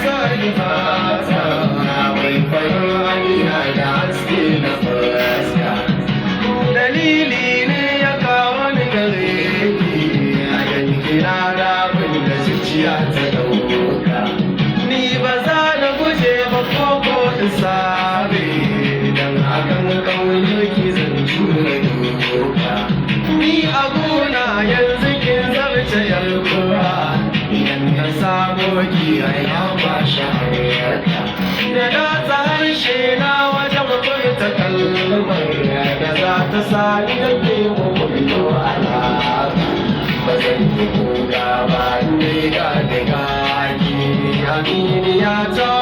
sani fata, mai farin aniya da haske na fuska. Dalili ne ya kawo ni gare ki, a yankina da abin da zuciya ta dauka. Ni ba za na guje ba ko in sabe, dan akan kaunar ki zan jure doka. Ni a gona yanzu kin zarce yar kowa, idan na samu ki ai na ba shahararka. Da na harshe na wajen furta kalmar da za ta sani da ke mu kullo alaka. Ba zan yi kuka ba ne ga da gaki aminiya ta.